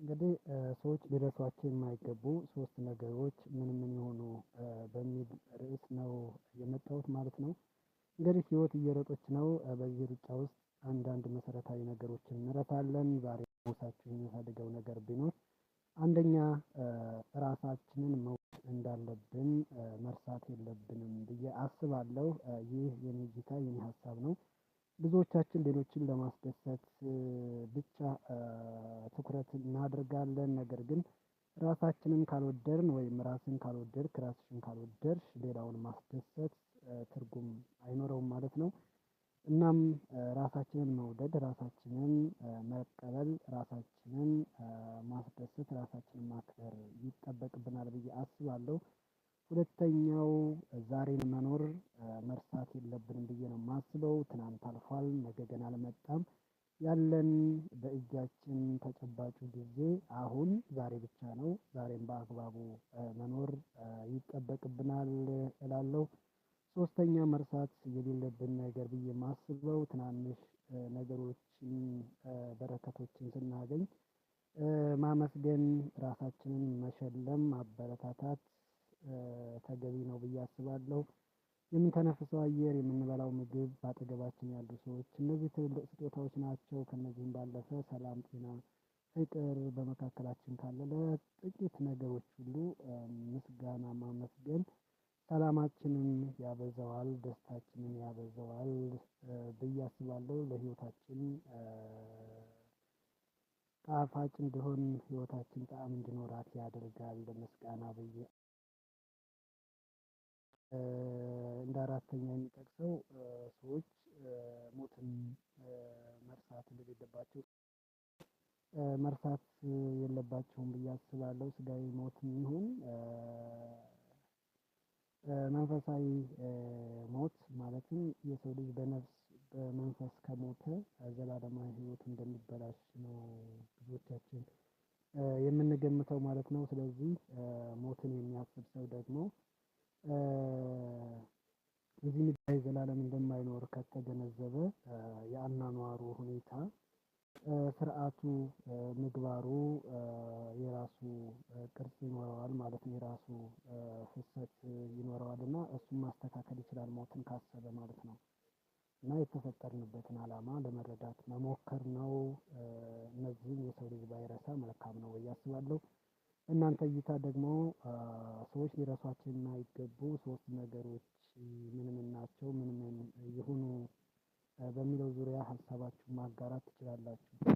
እንግዲህ ሰዎች ሊረሷቸው የማይገቡ ሶስት ነገሮች ምን ምን ይሆኑ በሚል ርዕስ ነው የመጣሁት ማለት ነው። እንግዲህ ህይወት እየሮጠች ነው። በዚህ ሩጫ ውስጥ አንዳንድ መሰረታዊ ነገሮችን እንረሳለን። ዛሬ ላስታውሳችሁ የምፈልገው ነገር ቢኖር አንደኛ ራሳችንን መውደድ እንዳለብን መርሳት የለብንም ብዬ አስባለሁ። ይህ የኔ እይታ የኔ ሀሳብ ነው። ብዙዎቻችን ሌሎችን ለማስደሰት ብቻ ትኩረት እናደርጋለን፣ ነገር ግን ራሳችንን ካልወደድን ወይም ራስን ካልወደድክ ራስሽን ካልወደድሽ ሌላውን ማስደሰት ትርጉም አይኖረውም ማለት ነው። እናም ራሳችንን መውደድ፣ ራሳችንን መቀበል፣ ራሳችንን ማስደሰት፣ ራሳችንን ማክበር ይጠበቅብናል ብዬ አስባለሁ። ሁለተኛው ዛሬን መኖር መርሳት የለብንም ብዬ ነው የማስበው። ትናንት አልፏል፣ ነገ ገና አልመጣም። ያለን በእጃችን ተጨባጩ ጊዜ አሁን ዛሬ ብቻ ነው። ዛሬን በአግባቡ መኖር ይጠበቅብናል እላለሁ። ሶስተኛ መርሳት የሌለብን ነገር ብዬ የማስበው ትናንሽ ነገሮችን በረከቶችን ስናገኝ ማመስገን፣ ራሳችንን መሸለም፣ ማበረታታት ተገቢ ነው ብዬ አስባለሁ። የምንተነፍሰው አየር፣ የምንበላው ምግብ፣ በአጠገባችን ያሉ ሰዎች እነዚህ ትልልቅ ስጦታዎች ናቸው። ከእነዚህም ባለፈ ሰላም፣ ጤና፣ ፍቅር በመካከላችን ካለ ለጥቂት ነገሮች ሁሉ ምስጋና ማመስገን ሰላማችንን ያበዛዋል፣ ደስታችንን ያበዛዋል ብዬ አስባለሁ። ለህይወታችን ጣፋጭ እንዲሆን፣ ህይወታችን ጣዕም እንዲኖራት ያደርጋል ምስጋና ብዬ። እንደ አራተኛ የሚጠቅሰው ሰዎች ሞትን መርሳት እንደሌለባቸው፣ መርሳት የለባቸውም ብዬ አስባለሁ። ስጋዊ ሞትም ይሁን መንፈሳዊ ሞት፣ ማለትም የሰው ልጅ በነፍስ በመንፈስ ከሞተ ዘላለማዊ ህይወት እንደሚበላሽ ነው ብዙዎቻችን የምንገምተው ማለት ነው። ስለዚህ ሞትን የሚያስብ ሰው ደግሞ እዚህ ምድር ላይ ዘላለም እንደማይኖር ከተገነዘበ የአኗኗሩ ሁኔታ፣ ስርዓቱ፣ ምግባሩ የራሱ ቅርጽ ይኖረዋል ማለት ነው። የራሱ ፍሰት ይኖረዋል እና እሱን ማስተካከል ይችላል ሞትን ካሰበ ማለት ነው። እና የተፈጠርንበትን አላማ ለመረዳት መሞከር ነው። እነዚህን የሰው ልጅ ባይረሳ መልካም ነው ብዬ አስባለሁ። እናንተ እይታ ደግሞ ሰዎች ሊረሷቸው የማይገቡ ሶስት ነገሮች ምን ምን ናቸው? ምን ምን ይሁኑ? በሚለው ዙሪያ ሀሳባችሁን ማጋራት ትችላላችሁ።